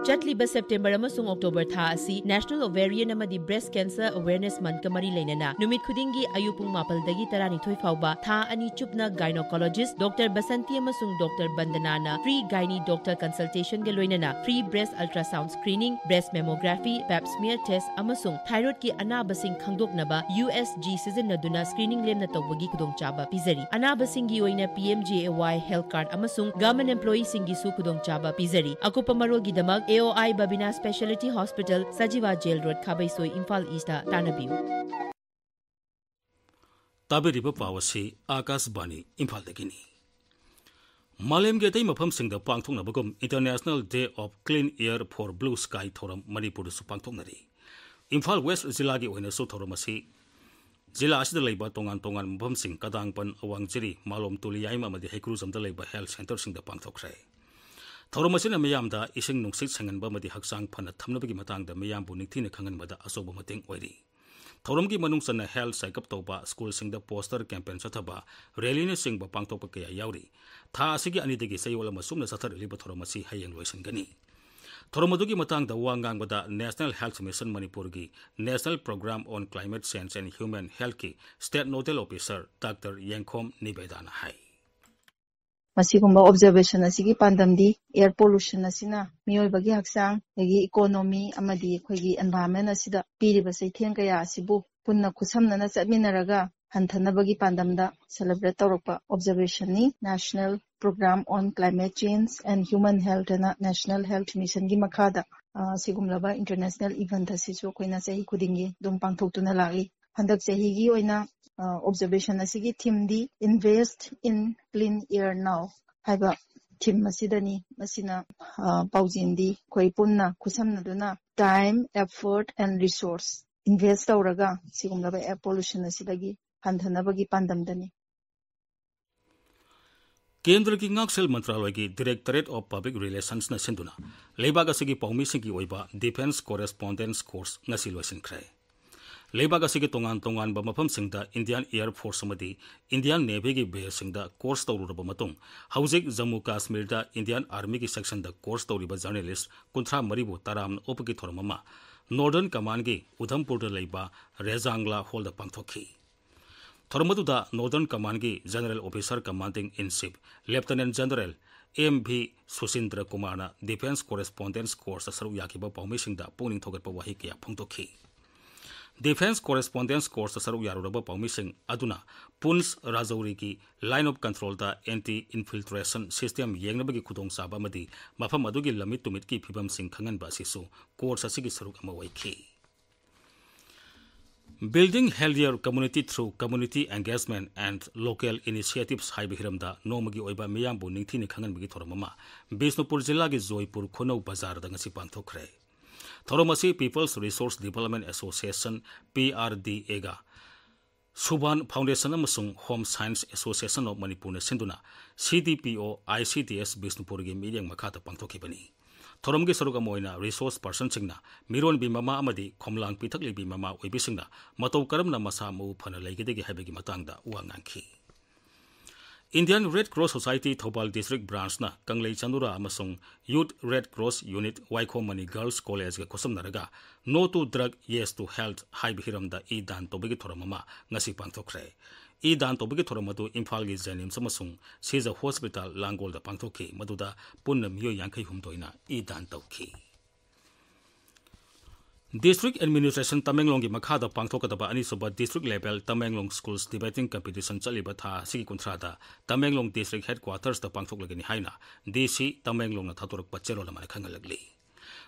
ꯆꯠꯂꯤꯕ ꯁꯦꯞꯇꯦꯝꯕꯔ ꯑꯃꯁꯨꯡ ꯑꯣꯛꯇꯣꯕꯔ ꯊꯥ ꯑꯁꯤ National Ovarian ꯑꯃꯗꯤ Breast Cancer Awareness Monthꯀ ꯃꯔꯤ ꯂꯩꯅꯅ ꯅꯨꯃꯤꯠ ꯈꯨꯗꯤꯡꯒꯤ ꯑꯌꯨꯛ ꯄꯨꯡ ꯃꯥꯄꯜꯗꯒꯤ ꯇꯔꯥꯅꯤꯊꯣꯏ ꯐꯥꯎꯕ ꯊꯥ ꯑꯅꯤ ꯆꯨꯞꯅ gynecologist Doctor ꯕꯁꯟꯇꯤ ꯑꯃꯁꯨꯡ Doctor ꯕꯟꯗꯅꯥꯅ free gynae doctor consultationꯒ ꯂꯣꯏꯅꯅ free breast ultrasound screening, breast mammography, pap smear test ꯑꯃꯁꯨꯡ thyroidꯀꯤ ꯑꯅꯥꯕꯁꯤꯡ ꯈꯪꯗꯣꯛꯅꯕ USG ꯁꯤꯖꯤꯟꯅꯗꯨꯅ screening ꯂꯦꯝꯅ ꯇꯧꯕꯒꯤ ꯈꯨꯗꯣꯡꯆꯥꯕ ꯄꯤꯖꯔꯤ꯫ ꯑꯅꯥꯕꯁꯤꯡꯒꯤ ꯑꯣꯏꯅ PMJAY health card ꯑꯃꯁꯨꯡ government employeeꯁꯤꯡꯒꯤꯁꯨ ꯈꯨꯗꯣꯡꯆꯥꯕ ꯄꯤꯖꯔꯤ꯫ ꯑꯀꯨꯞꯄ ꯃꯔꯣꯜꯒꯤꯗꯃꯛ AOI Babina Speciality Hospital, Sajiwa Jail Road, ꯈꯥꯕꯩꯁꯣꯏ, Imphal Eastꯇ ꯇꯥꯟꯅꯕꯤꯌꯨ꯫ ꯇꯥꯕꯤꯔꯤꯕ ꯄꯥꯎ ꯑꯁꯤ ꯑꯥꯀꯥꯁꯕꯥꯅꯤ ꯏꯝꯐꯥꯜꯗꯒꯤꯅꯤ꯫ ꯃꯥꯂꯦꯝꯒꯤ ꯑꯇꯩ ꯃꯐꯝꯁꯤꯡꯗ ꯄꯥꯡꯊꯣꯛꯅꯕꯒꯨꯝ International Day of Clean Air for Blue Sky ꯊꯧꯔꯝ ꯃꯅꯤꯄꯨꯔꯗꯁꯨ ꯄꯥꯡꯊꯣꯛꯅꯔꯤ꯫ ꯏꯝꯐꯥꯜ ꯋꯦꯁ ꯖꯤꯂꯥꯒꯤ ꯑꯣꯏꯅꯁꯨ ꯊꯧꯔꯝ ꯑꯁꯤ ꯖꯤꯂꯥ ꯑꯁꯤꯗ ꯂꯩꯕ ꯇꯣꯉꯥꯟ ꯇꯣꯉꯥꯟꯕ ꯃꯐꯝꯁꯤꯡ, ꯀꯗꯥꯡꯄꯟ, ꯑꯋꯥꯡꯖꯤꯔꯤ, ꯃꯥꯂꯣꯝ, ꯇꯨꯂꯤꯌꯥꯏꯃ ꯑꯃꯗꯤ ꯍꯩꯀ꯭ꯔꯨꯖꯝꯗ ꯂꯩꯕ health centreꯁꯤꯡꯗ ꯄꯥꯡꯊꯣꯛꯈ꯭ꯔꯦ꯫ ꯊꯧꯔꯝ ꯑꯁꯤꯅ ꯃꯤꯌꯥꯝꯗ ꯏꯁꯤꯡ ꯅꯨꯡꯁꯤꯠ ꯁꯦꯡꯍꯟꯕ ꯑꯃꯗꯤ ꯍꯛꯆꯥꯡ ꯐꯅ ꯊꯝꯅꯕꯒꯤ ꯃꯇꯥꯡꯗ ꯃꯤꯌꯥꯝꯕꯨ ꯅꯤꯡꯊꯤꯅ ꯈꯪꯍꯟꯕꯗ ꯑꯆꯧꯕ ꯃꯇꯦꯡ ꯑꯣꯏꯔꯤ꯫ ꯊꯧꯔꯝꯒꯤ ꯃꯅꯨꯡ ꯆꯟꯅ health checkup ꯇꯧꯕ, ꯁ꯭ꯀꯨꯜꯁꯤꯡꯗ poster campaign ꯆꯠꯊꯕ, rallyꯅꯆꯤꯡꯕ ꯄꯥꯡꯊꯣꯛꯄ ꯀꯌꯥ ꯌꯥꯎꯔꯤ꯫ ꯊꯥ ꯑꯁꯤꯒꯤ ꯑꯅꯤꯗꯒꯤ ꯆꯌꯣꯜ ꯑꯃ ꯆꯨꯞꯅ ꯆꯠꯊꯔꯛꯂꯤꯕ ꯊꯧꯔꯝ ꯑꯁꯤ ꯍꯌꯦꯡ ꯂꯣꯏꯁꯤꯟꯒꯅꯤ꯫ ꯊꯧꯔꯝ ꯑꯗꯨꯒꯤ ꯃꯇꯥꯡꯗ ꯋꯥ ꯉꯥꯡꯕꯗ National Health Mission ꯃꯅꯤꯄꯨꯔꯒꯤ National Program on Climate Change and Human Healthꯀꯤ State Nodal Officer Doctor ꯌꯦꯡꯈꯣꯝ ꯅꯤꯕꯦꯗꯥꯅ ꯍꯥꯏ꯫ ꯃꯁꯤꯒꯨꯝꯕ observation ꯑꯁꯤꯒꯤ ꯄꯥꯟꯗꯝꯗꯤ air pollution ꯑꯁꯤꯅ ꯃꯤꯑꯣꯏꯕꯒꯤ ꯍꯛꯆꯥꯡ, ꯑꯗꯒꯤ economy ꯑꯃꯗꯤ ꯑꯩꯈꯣꯏꯒꯤ environment ꯑꯁꯤꯗ ꯄꯤꯔꯤꯕ ꯆꯩꯊꯦꯡ ꯀꯌꯥ ꯑꯁꯤꯕꯨ ꯄꯨꯟꯅ ꯈꯨꯠꯁꯝꯅꯅ ꯆꯠꯃꯤꯟꯅꯔꯒ ꯍꯟꯊꯅꯕꯒꯤ ꯄꯥꯟꯗꯝꯗ celebrate ꯇꯧꯔꯛꯄ observationꯅꯤ꯫ National Program on Climate Change and Human Health ꯍꯥꯏꯅ National Health Missionꯒꯤ ꯃꯈꯥꯗ, ꯑ, ꯁꯤꯒꯨꯝꯂꯕ international event ꯑꯁꯤꯁꯨ ꯑꯩꯈꯣꯏꯅ ꯆꯍꯤ ꯈꯨꯗꯤꯡꯒꯤ ꯑꯗꯨꯝ ꯄꯥꯡꯊꯣꯛꯇꯨꯅ ꯂꯥꯛꯂꯤ꯫ ꯍꯟꯗꯛ ꯆꯍꯤꯒꯤ ꯑꯣꯏꯅ, ꯑ, observation ꯑꯁꯤꯒꯤ themeꯗꯤ Invest in Clean Air Now ꯍꯥꯏꯕ theme ꯑꯁꯤꯗꯅꯤ꯫ ꯃꯁꯤꯅ, ꯑ, ꯄꯥꯎꯖꯦꯜꯗꯤ ꯑꯩꯈꯣꯏ ꯄꯨꯟꯅ ꯈꯨꯠꯁꯝꯅꯗꯨꯅ time, effort and resource invest ꯇꯧꯔꯒ ꯁꯤꯒꯨꯝꯂꯕ air pollution ꯑꯁꯤꯗꯒꯤ ꯍꯟꯊꯅꯕꯒꯤ ꯄꯥꯟꯗꯝꯗꯅꯤ꯫ ꯀꯦꯟꯗ꯭ꯔꯒꯤ ꯉꯥꯛꯁꯦꯜ ꯃꯟꯇ꯭ꯔꯥꯂꯣꯏꯒꯤ Directorate of Public Relationsꯅ ꯁꯤꯟꯗꯨꯅ ꯂꯩꯕꯥꯛ ꯑꯁꯤꯒꯤ ꯄꯥꯎꯃꯤꯁꯤꯡꯒꯤ ꯑꯣꯏꯕ Defence Correspondence Course ꯉꯁꯤ ꯂꯣꯏꯁꯤꯟꯈ꯭ꯔꯦ꯫ ꯂꯩꯕꯥꯛ ꯑꯁꯤꯒꯤ ꯇꯣꯉꯥꯟ ꯇꯣꯉꯥꯟꯕ ꯃꯐꯝꯁꯤꯡꯗ Indian Air Force ꯑꯃꯗꯤ Indian Navy ꯒꯤ base ꯁꯤꯡꯗ course ꯇꯧꯔꯨꯔꯕ ꯃꯇꯨꯡ, ꯍꯧꯖꯤꯛ ꯖꯝꯃꯨ ꯀꯥꯁꯃꯤꯔꯗ Indian Army ꯒꯤ section ꯗ course ꯇꯧꯔꯤꯕ journalist ꯀꯨꯟꯊ꯭ꯔꯥ ꯃꯔꯤꯕꯨ ꯇꯔꯥꯝꯅ ꯑꯣꯛꯄꯒꯤ ꯊꯧꯔꯝ ꯑꯃ Northern Command ꯒꯤ ꯎꯙꯝꯄꯨꯔꯗ ꯂꯩꯕ ꯔꯦꯖꯥꯡꯂꯥ hall ꯗ ꯄꯥꯡꯊꯣꯛꯈꯤ꯫ ꯊꯧꯔꯝ ꯑꯗꯨꯗ Northern Command ꯒꯤ General Officer Commanding in Chief Lieutenant General M V ꯁꯨꯁꯤꯟꯗ꯭ꯔ ꯀꯨꯃꯥꯔꯅ Defence Correspondence Course ꯇ ꯁꯔꯨꯛ ꯌꯥꯈꯤꯕ ꯄꯥꯎꯃꯤꯁꯤꯡꯗ ꯄꯨꯛꯅꯤꯡ ꯊꯧꯒꯠꯄ ꯋꯥꯍꯩ ꯀꯌꯥ ꯐꯣꯡꯗꯣꯛꯈꯤ꯫ Defence Correspondence Course ꯇ ꯁꯔꯨꯛ ꯌꯥꯔꯨꯔꯕ ꯄꯥꯎꯃꯤꯁꯤꯡ ꯑꯗꯨꯅ ꯄꯨꯟꯁ ꯔꯥꯖꯧꯔꯤꯒꯤ Line of Control the anti infiltration system ꯌꯦꯡꯅꯕꯒꯤ ꯈꯨꯗꯣꯡꯆꯥꯕ ꯑꯃꯗꯤ ꯃꯐꯝ ꯑꯗꯨꯒꯤ ꯂꯝꯃꯤꯠ ꯇꯨꯃꯤꯠꯀꯤ ꯐꯤꯕꯝꯁꯤꯡ ꯈꯪꯍꯟꯕ ꯑꯁꯤꯁꯨ course ꯑꯁꯤꯒꯤ ꯁꯔꯨꯛ ꯑꯃ ꯑꯣꯏꯈꯤ꯫ Building Healthier Community Through Community Engagement and Local Initiatives ꯍꯥꯏꯕ ꯍꯤꯔꯝꯗ ꯅꯣꯡꯃꯒꯤ ꯑꯣꯏꯕ ꯃꯤꯌꯥꯝꯕꯨ ꯅꯤꯡꯊꯤꯅ ꯈꯪꯍꯟꯕꯒꯤ ꯊꯧꯔꯝ ꯑꯃ ꯕꯤꯁꯅꯨꯄꯨꯔ ꯖꯤꯂꯥꯒꯤ ꯖꯣꯏꯄꯨꯔ ꯈꯨꯅꯧ ꯕꯖꯥꯔꯗ ꯉꯁꯤ ꯄꯥꯡꯊꯣꯛꯈ꯭ꯔꯦ꯫ ꯊꯧꯔꯝ ꯑꯁꯤ People's Resource Development Association, P R D A ꯒ Suban Foundation ꯑꯃꯁꯨꯡ Home Science Association of Manipur ꯅ ꯁꯤꯟꯗꯨꯅ C D P O I C D S ꯕꯤꯁꯅꯨꯄꯨꯔꯒꯤ ꯃꯤꯠꯌꯦꯡ ꯃꯈꯥꯗ ꯄꯥꯡꯊꯣꯛꯈꯤꯕꯅꯤ꯫ ꯊꯧꯔꯝꯒꯤ ꯁꯔꯨꯛ ꯑꯃ ꯑꯣꯏꯅ resource person ꯁꯤꯡꯅ ꯃꯤꯔꯣꯟꯕꯤ ꯃꯃꯥ ꯑꯃꯗꯤ ꯈꯣꯝꯂꯥꯡ ꯄꯤꯊꯛꯂꯤꯕꯤ ꯃꯃꯥ ꯑꯣꯏꯕꯤꯁꯤꯡꯅ ꯃꯇꯧ ꯀꯔꯝꯅ ꯃꯁꯥ ꯃꯎ ꯐꯅ ꯂꯩꯒꯗꯒꯦ ꯍꯥꯏꯕꯒꯤ ꯃꯇꯥꯡꯗ ꯋꯥ ꯉꯥꯡꯈꯤ꯫ Indian Red Cross Society Thoubal District Branch ꯅ ꯀꯪꯂꯩ ꯆꯅꯨꯔꯥ ꯑꯃꯁꯨꯡ Youth Red Cross Unit ꯋꯥꯏꯈꯣꯝ ꯃꯅꯤ Girls College ꯒ ꯈꯨꯠꯁꯝꯅꯔꯒ No to Drug, Yes to Health ꯍꯥꯏꯕ ꯍꯤꯔꯝꯗ ꯏ ꯗꯥꯟ ꯇꯧꯕꯒꯤ ꯊꯧꯔꯝ ꯑꯃ ꯉꯁꯤ ꯄꯥꯡꯊꯣꯛꯈ꯭ꯔꯦ꯫ ꯏ ꯗꯥꯟ ꯇꯧꯕꯒꯤ ꯊꯧꯔꯝ ꯑꯗꯨ ꯏꯝꯐꯥꯜꯒꯤ JNIMS ꯑꯃꯁꯨꯡ ꯁꯤꯖ Hospital ꯂꯥꯡꯒꯣꯜꯗ ꯄꯥꯡꯊꯣꯛꯈꯤ, ꯃꯗꯨꯗ ꯄꯨꯟꯅ ꯃꯤꯑꯣꯏ ꯌꯥꯡꯈꯩ ꯍꯨꯝꯗꯣꯏꯅ ꯏ ꯗꯥꯟ ꯇꯧꯈꯤ꯫ District Administration ꯇꯃꯦꯡꯂꯣꯡꯒꯤ ꯃꯈꯥꯗ ꯄꯥꯡꯊꯣꯛꯀꯗꯕ ꯑꯅꯤꯁꯨꯕ District Level Tamenglong Schools Debating Competition ꯆꯠꯂꯤꯕ ꯊꯥ ꯑꯁꯤꯒꯤ ꯀꯨꯟꯊ꯭ꯔꯥꯗ ꯇꯃꯦꯡꯂꯣꯡ District Headquarters ꯇ ꯄꯥꯡꯊꯣꯛꯂꯒꯅꯤ ꯍꯥꯏꯅ D C ꯇꯃꯦꯡꯂꯣꯡꯅ ꯊꯥꯗꯣꯔꯛꯄ ꯆꯦꯔꯣꯜ ꯑꯃꯅ ꯈꯪꯍꯜꯂꯛꯂꯤ꯫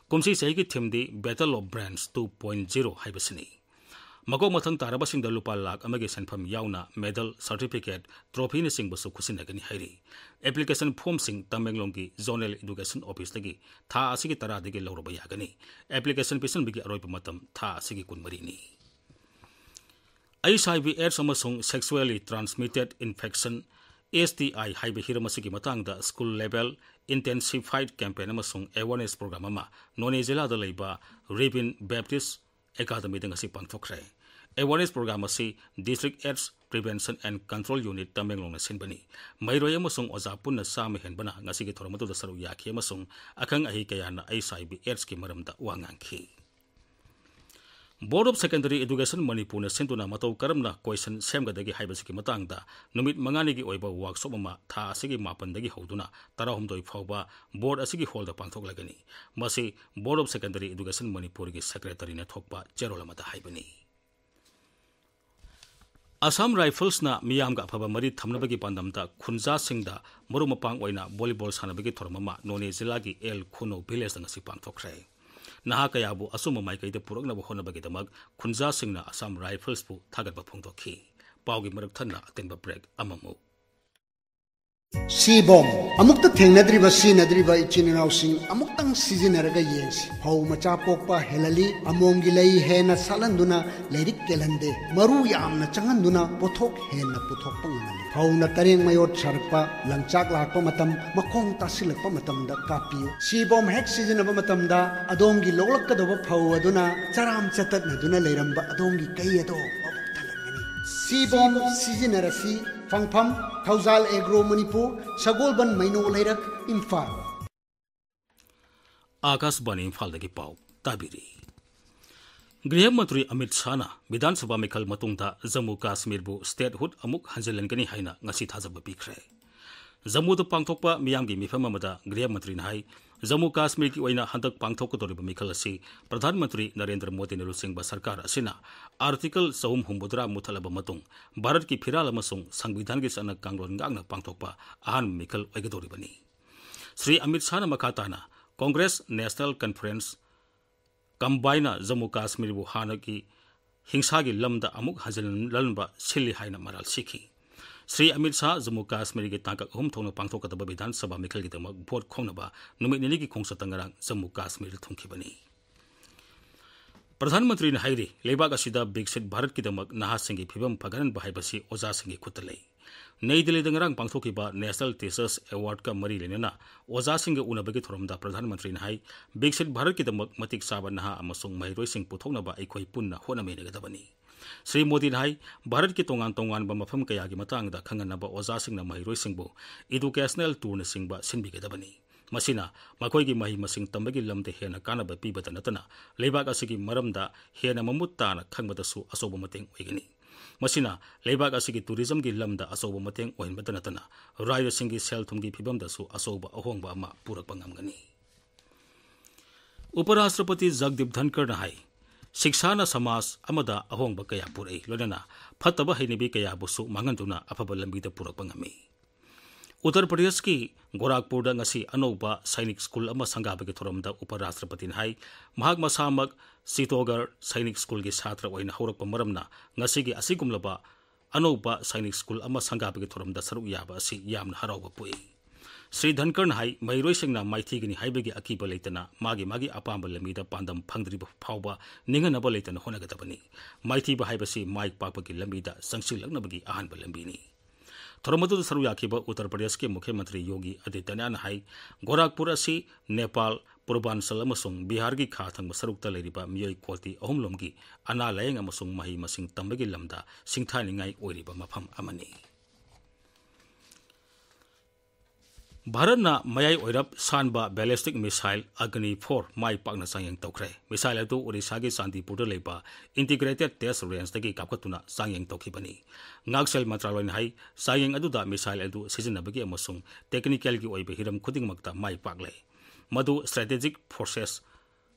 ꯀꯨꯝꯁꯤ ꯆꯍꯤꯒꯤ theme D Battle of Brands two point zero ꯍꯥꯏꯕꯁꯤꯅꯤ꯫ ꯃꯀꯣꯛ ꯃꯊꯪ ꯇꯥꯔꯕꯁꯤꯡꯗ ꯂꯨꯄꯥ ꯂꯥꯈ ꯑꯃꯒꯤ ꯁꯦꯟꯐꯝ ꯌꯥꯎꯅ medal, certificate, trophy ꯅꯆꯤꯡꯕꯁꯨ ꯈꯨꯠꯁꯤꯟꯅꯒꯅꯤ ꯍꯥꯏꯔꯤ꯫ Application form ꯁꯤꯡ ꯇꯃꯦꯡꯂꯣꯡꯒꯤ Zonal Education Office ꯇꯒꯤ ꯊꯥ ꯑꯁꯤꯒꯤ ꯇꯔꯥꯗꯒꯤ ꯂꯧꯔꯕ ꯌꯥꯒꯅꯤ꯫ Application ꯄꯤꯁꯤꯟꯕꯒꯤ ꯑꯔꯣꯏꯕ ꯃꯇꯝ ꯊꯥ ꯑꯁꯤꯒꯤ ꯀꯨꯟꯃꯔꯤꯅꯤ꯫ H I V AIDS ꯑꯃꯁꯨꯡ Sexually Transmitted Infection, S T I ꯍꯥꯏꯕ ꯍꯤꯔꯝ ꯑꯁꯤꯒꯤ ꯃꯇꯥꯡꯗ school level intensified campaign ꯑꯃꯁꯨꯡ awareness program ꯑꯃ ꯅꯣꯅꯦ ꯖꯤꯂꯥꯗ ꯂꯩꯕ Reubin Baptist ꯑꯦꯀꯥꯗꯃꯤꯗ ꯉꯁꯤ ꯄꯥꯡꯊꯣꯛꯈ꯭ꯔꯦ꯫ ꯑꯦꯋꯥꯔꯅꯦꯁ ꯄ꯭ꯔꯣꯒ꯭ꯔꯥꯝ ꯑꯁꯤ District AIDS Prevention and Control Unit ꯇꯃꯦꯡꯂꯣꯡꯅ ꯁꯤꯟꯕꯅꯤ꯫ ꯃꯍꯩꯔꯣꯏ ꯑꯃꯁꯨꯡ ꯑꯣꯖꯥ ꯄꯨꯟꯅ ꯆꯥꯝꯃ ꯍꯦꯟꯕꯅ ꯉꯁꯤꯒꯤ ꯊꯧꯔꯝ ꯑꯗꯨꯗ ꯁꯔꯨꯛ ꯌꯥꯈꯤ ꯑꯃꯁꯨꯡ ꯑꯈꯪ ꯑꯍꯩ ꯀꯌꯥꯅ HIV AIDSꯀꯤ ꯃꯔꯝꯗ ꯋꯥ ꯉꯥꯡꯈꯤ꯫ Board of Secondary Education ꯃꯅꯤꯄꯨꯔꯅ ꯁꯤꯟꯗꯨꯅ ꯃꯇꯧ ꯀꯔꯝꯅ ꯀꯣꯏꯁꯟ ꯁꯦꯝꯒꯗꯒꯦ ꯍꯥꯏꯕꯁꯤꯒꯤ ꯃꯇꯥꯡꯗ ꯅꯨꯃꯤꯠ ꯃꯉꯥꯅꯤꯒꯤ ꯑꯣꯏꯕ ꯋꯥꯔꯛꯁꯣꯞ ꯑꯃ ꯊꯥ ꯑꯁꯤꯒꯤ ꯃꯥꯄꯟꯗꯒꯤ ꯍꯧꯗꯨꯅ ꯇꯔꯥꯍꯨꯝꯗꯣꯏ ꯐꯥꯎꯕ ꯕꯣꯔꯗ ꯑꯁꯤꯒꯤ ꯍꯣꯜꯗ ꯄꯥꯡꯊꯣꯛꯂꯒꯅꯤ꯫ ꯃꯁꯤ Board of Secondary Education ꯃꯅꯤꯄꯨꯔꯒꯤ ꯁꯦꯀ꯭ꯔꯦꯇꯔꯤꯅ ꯊꯣꯛꯄ ꯆꯦꯔꯣꯜ ꯑꯃꯗ ꯍꯥꯏꯕꯅꯤ꯫ ꯑꯁꯥꯝ ꯔꯥꯏꯐꯜꯁꯅ ꯃꯤꯌꯥꯝꯒ ꯑꯐꯕ ꯃꯔꯤ ꯊꯝꯅꯕꯒꯤ ꯄꯥꯟꯗꯝꯗ ꯈꯨꯟꯖꯥꯁꯤꯡꯗ ꯃꯔꯨꯞ ꯃꯄꯥꯡ ꯑꯣꯏꯅ ꯚꯣꯂꯤꯕꯣꯜ ꯁꯥꯟꯅꯕꯒꯤ ꯊꯧꯔꯝ ꯑꯃ ꯅꯣꯅꯦ ꯖꯤꯂꯥꯒꯤ ꯑꯦꯜ ꯈꯨꯅꯧ ꯚꯤꯂꯦꯖꯇ ꯉꯁꯤ ꯄꯥꯡꯊꯣꯛꯈ꯭ꯔꯦ꯫ ꯅꯍꯥ ꯀꯌꯥꯕꯨ ꯑꯆꯨꯝꯕ ꯃꯥꯏꯀꯩꯗ ꯄꯨꯔꯛꯅꯕ ꯍꯣꯠꯅꯕꯒꯤꯗꯃꯛ ꯈꯨꯟꯖꯥꯁꯤꯡꯅ ꯑꯁꯥꯝ ꯔꯥꯏꯐꯜꯁꯄꯨ ꯊꯥꯒꯠꯄ ꯐꯣꯡꯗꯣꯛꯈꯤ꯫ ꯄꯥꯎꯒꯤ ꯃꯔꯛ ꯊꯠꯅ ꯑꯇꯦꯟꯕ ꯕ꯭ꯔꯦꯛ ꯑꯃꯃꯨꯛ꯫ ꯁꯤꯕꯣꯝ꯫ ꯑꯃꯨꯛꯇ ꯊꯦꯡꯅꯗ꯭ꯔꯤꯕ ꯁꯤꯖꯤꯟꯅꯗ꯭ꯔꯤꯕ ꯏꯆꯤꯟ ꯏꯅꯥꯎꯁꯤꯡ ꯑꯃꯨꯛꯇꯪ ꯁꯤꯖꯤꯟꯅꯔꯒ ꯌꯦꯡꯁꯤ꯫ ꯐꯧ ꯃꯆꯥ ꯄꯣꯛꯄ ꯍꯦꯜꯍꯜꯂꯤ, ꯑꯃꯣꯝꯒꯤ ꯂꯩ ꯍꯦꯟꯅ ꯁꯥꯠꯍꯟꯗꯨꯅ ꯂꯥꯏꯔꯤꯛ ꯀꯦꯜꯍꯟꯗꯦ, ꯃꯔꯨ ꯌꯥꯝꯅ ꯆꯪꯍꯟꯗꯨꯅ ꯄꯣꯠꯊꯣꯛ ꯍꯦꯟꯅ ꯄꯨꯊꯣꯛꯄ ꯉꯝꯍꯜꯂꯤ꯫ ꯐꯧꯅ ꯇꯔꯦꯡ ꯃꯌꯣꯠ ꯁꯥꯔꯛꯄ, ꯂꯪꯆꯥꯛ ꯂꯥꯛꯄ ꯃꯇꯝ, ꯃꯈꯣꯡ ꯇꯥꯁꯤꯜꯂꯛꯄ ꯃꯇꯝꯗ ꯀꯥꯞꯄꯤꯌꯨ꯫ ꯁꯤꯕꯣꯝ ꯍꯦꯛ ꯁꯤꯖꯤꯟꯅꯕ ꯃꯇꯝꯗ ꯑꯗꯣꯝꯒꯤ ꯂꯣꯛꯂꯛꯀꯗꯧꯕ ꯐꯧ ꯑꯗꯨꯅ ꯆꯔꯥꯝ ꯆꯇꯠꯅꯗꯨꯅ ꯂꯩꯔꯝꯕ ꯑꯗꯣꯝꯒꯤ ꯀꯩ ꯑꯗꯣ ꯃꯕꯨꯛ ꯊꯜꯍꯟꯒꯅꯤ꯫ ꯁꯤꯕꯣꯝ ꯁꯤꯖꯤꯟꯅꯔꯁꯤ꯫ ꯐꯪꯐꯝ, ꯊꯧꯖꯥꯜ ꯑꯦꯒ꯭ꯔꯣ ꯃꯅꯤꯄꯨꯔ, ꯁꯒꯣꯜꯕꯟ ꯃꯩꯅꯣ ꯂꯩꯔꯛ, ꯏꯝꯐꯥꯜ꯫ ꯑꯥꯀꯥꯁꯕꯥꯅꯤ ꯏꯝꯐꯥꯜꯗꯒꯤ ꯄꯥꯎ ꯇꯥꯕꯤꯔꯤ꯫ ꯒ꯭ꯔꯤꯍ ꯃꯟꯇ꯭ꯔꯤ ꯑꯃꯤꯠ ꯁꯥꯍꯅ ꯕꯤꯙꯥꯟ ꯁꯚꯥ ꯃꯤꯈꯜ ꯃꯇꯨꯡꯗ ꯖꯝꯃꯨ ꯀꯥꯁꯃꯤꯔꯕꯨ statehood ꯑꯃꯨꯛ ꯍꯟꯖꯤꯜꯍꯟꯒꯅꯤ ꯍꯥꯏꯅ ꯉꯁꯤ ꯊꯥꯖꯕ ꯄꯤꯈ꯭ꯔꯦ꯫ ꯖꯝꯃꯨꯗ ꯄꯥꯡꯊꯣꯛꯄ ꯃꯤꯌꯥꯝꯒꯤ ꯃꯤꯐꯝ ꯑꯃꯗ ꯒ꯭ꯔꯤꯍ ꯃꯟꯇ꯭ꯔꯤꯅ ꯍꯥꯏ, ꯖꯝꯃꯨ ꯀꯥꯁꯃꯤꯔꯒꯤ ꯑꯣꯏꯅ ꯍꯟꯗꯛ ꯄꯥꯡꯊꯣꯛꯀꯗꯧꯔꯤꯕ ꯃꯤꯈꯜ ꯑꯁꯤ ꯄ꯭ꯔꯙꯥꯟ ꯃꯟꯇ꯭ꯔꯤ ꯅꯔꯦꯟꯗ꯭ꯔ ꯃꯣꯗꯤꯅ ꯂꯨꯆꯤꯡꯕ ꯁꯔꯀꯥꯔ ꯑꯁꯤꯅ Article ꯆꯍꯨꯝ ꯍꯨꯝꯐꯨꯇꯔꯥ ꯃꯨꯊꯠꯂꯕ ꯃꯇꯨꯡ ꯚꯥꯔꯠꯀꯤ ꯐꯤꯔꯥꯜ ꯑꯃꯁꯨꯡ ꯁꯪꯕꯤꯙꯥꯟꯒꯤ ꯆꯠꯅ ꯀꯥꯡꯂꯣꯟ ꯉꯥꯛꯅ ꯄꯥꯡꯊꯣꯛꯄ ꯑꯍꯥꯟꯕ ꯃꯤꯈꯜ ꯑꯣꯏꯒꯗꯧꯔꯤꯕꯅꯤ꯫ ꯁ꯭ꯔꯤ ꯑꯃꯤꯠ ꯁꯥꯍꯅ ꯃꯈꯥ ꯇꯥꯅ Congress National Conference ꯀꯝꯕꯥꯏꯅ ꯖꯝꯃꯨ ꯀꯥꯁꯃꯤꯔꯕꯨ ꯍꯥꯟꯅꯒꯤ ꯍꯤꯡꯁꯥꯒꯤ ꯂꯝꯗ ꯑꯃꯨꯛ ꯍꯟꯖꯤꯜꯍꯟꯕ ꯁꯤꯜꯂꯤ ꯍꯥꯏꯅ ꯃꯔꯥꯜ ꯁꯤꯈꯤ꯫ ꯁ꯭ꯔꯤ ꯑꯃꯤꯠ ꯁꯥꯍ ꯖꯝꯃꯨ ꯀꯥꯁꯃꯤꯔꯒꯤ ꯇꯥꯡꯀꯛ ꯑꯍꯨꯝ ꯊꯣꯛꯅ ꯄꯥꯡꯊꯣꯛꯀꯗꯕ ꯕꯤꯙꯥꯟ ꯁꯚꯥ ꯃꯤꯈꯜꯒꯤꯗꯃꯛ ꯚꯣꯠ ꯈꯣꯝꯅꯕ ꯅꯨꯃꯤꯠ ꯅꯤꯅꯤꯒꯤ ꯈꯣꯡꯆꯠꯇ ꯉꯔꯥꯡ ꯖꯝꯃꯨ ꯀꯥꯁꯃꯤꯔꯗ ꯊꯨꯡꯈꯤꯕꯅꯤ꯫ ꯄ꯭ꯔꯙꯥꯟ ꯃꯟꯇ꯭ꯔꯤꯅ ꯍꯥꯏꯔꯤ, ꯂꯩꯕꯥꯛ ꯑꯁꯤꯗ ꯕꯤꯛꯁꯤꯠ ꯚꯥꯔꯠꯀꯤꯗꯃꯛ ꯅꯍꯥꯁꯤꯡꯒꯤ ꯐꯤꯕꯝ ꯐꯒꯠꯍꯟꯕ ꯍꯥꯏꯕꯁꯤ ꯑꯣꯖꯥꯁꯤꯡꯒꯤ ꯈꯨꯠꯇ ꯂꯩ꯫ ꯅꯩ ꯗꯤꯜꯂꯤꯗ ꯉꯔꯥꯡ ꯄꯥꯡꯊꯣꯛꯈꯤꯕ National Teachers Awardꯀ ꯃꯔꯤ ꯂꯩꯅꯅ ꯑꯣꯖꯥꯁꯤꯡꯒ ꯎꯅꯕꯒꯤ ꯊꯧꯔꯝꯗ ꯄ꯭ꯔꯙꯥꯟ ꯃꯟꯇ꯭ꯔꯤꯅ ꯍꯥꯏ, ꯕꯤꯛꯁꯤꯠ ꯚꯥꯔꯠꯀꯤꯗꯃꯛ ꯃꯇꯤꯛ ꯆꯥꯕ ꯅꯍꯥ ꯑꯃꯁꯨꯡ ꯃꯍꯩꯔꯣꯏꯁꯤꯡ ꯄꯨꯊꯣꯛꯅꯕ ꯑꯩꯈꯣꯏ ꯄꯨꯟꯅ ꯍꯣꯠꯅꯃꯤꯟꯅꯒꯗꯕꯅꯤ꯫ ꯁ꯭ꯔꯤ ꯃꯣꯗꯤꯅ ꯍꯥꯏ, ꯚꯥꯔꯠꯀꯤ ꯇꯣꯉꯥꯟ ꯇꯣꯉꯥꯟꯕ ꯃꯐꯝ ꯀꯌꯥꯒꯤ ꯃꯇꯥꯡꯗ ꯈꯪꯍꯟꯅꯕ ꯑꯣꯖꯥꯁꯤꯡꯅ ꯃꯍꯩꯔꯣꯏꯁꯤꯡꯕꯨ educational tourꯅꯆꯤꯡꯕ ꯁꯤꯟꯕꯤꯒꯗꯕꯅꯤ꯫ ꯃꯁꯤꯅ ꯃꯈꯣꯏꯒꯤ ꯃꯍꯩ ꯃꯁꯤꯡ ꯇꯝꯕꯒꯤ ꯂꯝꯗ ꯍꯦꯟꯅ ꯀꯥꯟꯅꯕ ꯄꯤꯕꯇ ꯅꯠꯇꯅ ꯂꯩꯕꯥꯛ ꯑꯁꯤꯒꯤ ꯃꯔꯝꯗ ꯍꯦꯟꯅ ꯃꯃꯨꯠ ꯇꯥꯅ ꯈꯪꯕꯗꯁꯨ ꯑꯆꯧꯕ ꯃꯇꯦꯡ ꯑꯣꯏꯒꯅꯤ꯫ ꯃꯁꯤꯅ ꯂꯩꯕꯥꯛ ꯑꯁꯤꯒꯤ tourismꯒꯤ ꯂꯝꯗ ꯑꯆꯧꯕ ꯃꯇꯦꯡ ꯑꯣꯏꯍꯟꯕꯇ ꯅꯠꯇꯅ ꯔꯥꯖ꯭ꯌꯁꯤꯡꯒꯤ ꯁꯦꯜ ꯊꯨꯝꯒꯤ ꯐꯤꯕꯝꯗꯁꯨ ꯑꯆꯧꯕ ꯑꯍꯣꯡꯕ ꯑꯃ ꯄꯨꯔꯛꯄ ꯉꯝꯒꯅꯤ꯫ ꯎꯄꯔꯥꯁꯇ꯭ꯔꯄꯇꯤ ꯖꯒꯗꯤꯞ ꯙꯟꯀꯔꯅ ꯍꯥꯏ, ꯁꯤꯛꯁꯥꯅ ꯁꯃꯥꯖ ꯑꯃꯗ ꯑꯍꯣꯡꯕ ꯀꯌꯥ ꯄꯨꯔꯛꯏ, ꯂꯣꯏꯅꯅ ꯐꯠꯇꯕ ꯍꯩꯅꯕꯤ ꯀꯌꯥꯕꯨꯁꯨ ꯃꯥꯡꯍꯟꯗꯨꯅ ꯑꯐꯕ ꯂꯝꯕꯤꯗ ꯄꯨꯔꯛꯄ ꯉꯝꯃꯤ꯫ ꯎꯠꯇꯔ ꯄ꯭ꯔꯗꯦꯁꯀꯤ ꯒꯣꯔꯥꯈꯄꯨꯔꯗ ꯉꯁꯤ ꯑꯅꯧꯕ ꯁꯥꯏꯅꯤꯛ ꯁ꯭ꯀꯨꯜ ꯑꯃ ꯁꯪꯒꯥꯕꯒꯤ ꯊꯧꯔꯝꯗ ꯎꯄꯔꯥꯁꯇ꯭ꯔꯄꯇꯤꯅ ꯍꯥꯏ, ꯃꯍꯥꯛ ꯃꯁꯥꯃꯛ ꯆꯤꯇꯣꯒꯔ ꯁꯥꯏꯅꯤꯛ ꯁ꯭ꯀꯨꯜꯒꯤ ꯁꯥꯇ꯭ꯔ ꯑꯣꯏꯅ ꯍꯧꯔꯛꯄ ꯃꯔꯝꯅ ꯉꯁꯤꯒꯤ ꯑꯁꯤꯒꯨꯝꯂꯕ ꯑꯅꯧꯕ ꯁꯥꯏꯅꯤꯛ ꯁ꯭ꯀꯨꯜ ꯑꯃ ꯁꯪꯒꯥꯕꯒꯤ ꯊꯧꯔꯝꯗ ꯁꯔꯨꯛ ꯌꯥꯕ ꯑꯁꯤ ꯌꯥꯝꯅ ꯍꯔꯥꯎꯕ ꯄꯣꯛꯏ꯫ ꯁ꯭ꯔꯤ ꯙꯟꯀꯔꯅ ꯍꯥꯏ, ꯃꯍꯩꯔꯣꯏꯁꯤꯡꯅ ꯃꯥꯏꯊꯤꯒꯅꯤ ꯍꯥꯏꯕꯒꯤ ꯑꯀꯤꯕ ꯂꯩꯇꯅ ꯃꯥꯒꯤ ꯃꯥꯒꯤ ꯑꯄꯥꯝꯕ ꯂꯝꯕꯤꯗ ꯄꯥꯟꯗꯝ ꯐꯪꯗ꯭ꯔꯤꯕ ꯐꯥꯎꯕ ꯅꯤꯡꯍꯟꯅꯕ ꯂꯩꯇꯅ ꯍꯣꯠꯅꯒꯗꯕꯅꯤ꯫ ꯃꯥꯏꯊꯤꯕ ꯍꯥꯏꯕꯁꯤ ꯃꯥꯏ ꯄꯥꯛꯄꯒꯤ ꯂꯝꯕꯤꯗ ꯆꯪꯁꯤꯜꯂꯛꯅꯕꯒꯤ ꯑꯍꯥꯟꯕ ꯂꯝꯕꯤꯅꯤ꯫ ꯊꯧꯔꯝ ꯑꯗꯨꯗ ꯁꯔꯨꯛ ꯌꯥꯈꯤꯕ ꯎꯠꯇꯔ ꯄ꯭ꯔꯗꯦꯁꯀꯤ ꯃꯨꯈ꯭ꯌ ꯃꯟꯇ꯭ꯔꯤ ꯌꯣꯒꯤ ꯑꯗꯤꯇ꯭ꯌꯅꯥꯊꯅ ꯍꯥꯏ, ꯒꯣꯔꯥꯈꯄꯨꯔ ꯑꯁꯤ ꯅꯦꯄꯥꯜ, ꯄꯨꯔꯕꯥꯟꯆꯜ ꯑꯃꯁꯨꯡ ꯕꯤꯍꯥꯔꯒꯤ ꯈꯥ ꯊꯪꯕ ꯁꯔꯨꯛꯇ ꯂꯩꯔꯤꯕ ꯃꯤꯑꯣꯏ ꯀꯣꯇꯤ ꯑꯍꯨꯝ ꯂꯣꯝꯒꯤ ꯑꯅꯥ ꯂꯥꯌꯦꯡ ꯑꯃꯁꯨꯡ ꯃꯍꯩ ꯃꯁꯤꯡ ꯇꯝꯕꯒꯤ ꯂꯝꯗ ꯁꯤꯡꯊꯥꯅꯤꯡꯉꯥꯏ ꯑꯣꯏꯔꯤꯕ ꯃꯐꯝ ꯑꯃꯅꯤ꯫ ꯚꯥꯔꯠꯅ ꯃꯌꯥꯏ ꯑꯣꯏꯔꯞ ꯁꯥꯟꯕ ballistic missile Agni four ꯃꯥꯏ ꯄꯥꯛꯅ ꯆꯥꯡꯌꯦꯡ ꯇꯧꯈ꯭ꯔꯦ꯫ Missile ꯑꯗꯨ ꯑꯣꯔꯤꯁꯥꯒꯤ ꯆꯥꯟꯗꯤꯄꯨꯔꯗ ꯂꯩꯕ Integrated Test Rangeꯗꯒꯤ ꯀꯥꯞꯈꯠꯇꯨꯅ ꯆꯥꯡꯌꯦꯡ ꯇꯧꯈꯤꯕꯅꯤ꯫ ꯉꯥꯛꯁꯦꯜ ꯃꯟꯇ꯭ꯔꯥꯂꯣꯏꯅ ꯍꯥꯏ, ꯆꯥꯡꯌꯦꯡ ꯑꯗꯨꯗ missile ꯑꯗꯨ ꯁꯤꯖꯤꯟꯅꯕꯒꯤ ꯑꯃꯁꯨꯡ technicalꯒꯤ ꯑꯣꯏꯕ ꯍꯤꯔꯝ ꯈꯨꯗꯤꯡꯃꯛꯇ ꯃꯥꯏ ꯄꯥꯛꯂꯦ꯫ ꯃꯗꯨ Strategic Forces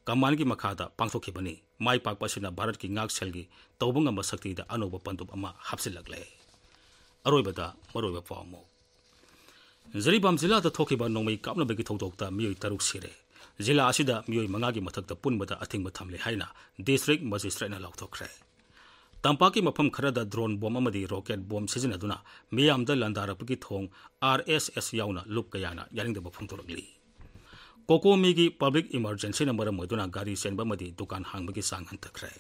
Commandꯒꯤ ꯃꯈꯥꯗ ꯄꯥꯡꯊꯣꯛꯈꯤꯕꯅꯤ꯫ ꯃꯥꯏ ꯄꯥꯛꯄ ꯑꯁꯤꯅ ꯚꯥꯔꯠꯀꯤ ꯉꯥꯛꯁꯦꯜꯒꯤ ꯇꯧꯕ ꯉꯝꯕ ꯁꯛꯇꯤꯗ ꯑꯅꯧꯕ ꯄꯟꯗꯨꯞ ꯑꯃ ꯍꯥꯞꯆꯤꯜꯂꯛꯂꯦ꯫ ꯑꯔꯣꯏꯕꯗ ꯃꯔꯨꯑꯣꯏꯕ ꯄꯥꯎ ꯑꯃꯨꯛ꯫ ꯖꯤꯔꯤꯕꯥꯝ ꯖꯤꯂꯥꯗ ꯊꯣꯛꯈꯤꯕ ꯅꯣꯡꯃꯩ ꯀꯥꯞꯅꯕꯒꯤ ꯊꯧꯗꯣꯛꯇ ꯃꯤꯑꯣꯏ ꯇꯔꯨꯛ ꯁꯤꯔꯦ꯫ ꯖꯤꯂꯥ ꯑꯁꯤꯗ ꯃꯤꯑꯣꯏ ꯃꯉꯥꯒꯤ ꯃꯊꯛꯇ ꯄꯨꯟꯕꯗ ꯑꯊꯤꯡꯕ ꯊꯝꯂꯦ ꯍꯥꯏꯅ district magistrateꯅ ꯂꯥꯎꯊꯣꯛꯈ꯭ꯔꯦ꯫ ꯇꯝꯄꯥꯛꯀꯤ ꯃꯐꯝ ꯈꯔꯗ drone bomb ꯑꯃꯗꯤ rocket bomb ꯁꯤꯖꯤꯟꯅꯗꯨꯅ ꯃꯤꯌꯥꯝꯗ ꯂꯥꯟꯗꯥꯔꯛꯄꯒꯤ ꯊꯧꯑꯣꯡ RSS ꯌꯥꯎꯅ ꯂꯨꯞ ꯀꯌꯥꯅ ꯌꯥꯅꯤꯡꯗꯕ ꯐꯣꯡꯗꯣꯔꯛꯂꯤ꯫ ꯀꯣꯀꯣꯃꯤꯒꯤ public emergencyꯅ ꯃꯔꯝ ꯑꯣꯏꯗꯨꯅ ꯒꯥꯔꯤ ꯆꯦꯟꯕ ꯑꯃꯗꯤ ꯗꯨꯀꯥꯟ ꯍꯥꯡꯕꯒꯤ ꯆꯥꯡ ꯍꯟꯊꯈ꯭ꯔꯦ꯫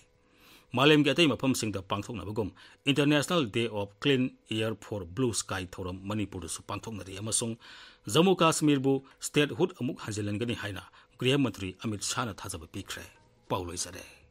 ꯃꯥꯂꯦꯝꯒꯤ ꯑꯇꯩ ꯃꯐꯝꯁꯤꯡꯗ ꯄꯥꯡꯊꯣꯛꯅꯕꯒꯨꯝ International Day of Clean Air for Blue Sky ꯊꯧꯔꯝ ꯃꯅꯤꯄꯨꯔꯗꯁꯨ ꯄꯥꯡꯊꯣꯛꯅꯔꯤ ꯑꯃꯁꯨꯡ ꯖꯝꯃꯨ ꯀꯥꯁꯃꯤꯔꯕꯨ statehood ꯑꯃꯨꯛ ꯍꯟꯖꯤꯜꯍꯟꯒꯅꯤ ꯍꯥꯏꯅ ꯒ꯭ꯔꯤꯍ ꯃꯟꯇ꯭ꯔꯤ ꯑꯃꯤꯠ ꯁꯥꯍꯅ ꯊꯥꯖꯕ ꯄꯤꯈ꯭ꯔꯦ꯫ ꯄꯥꯎ ꯂꯣꯏꯖꯔꯦ꯫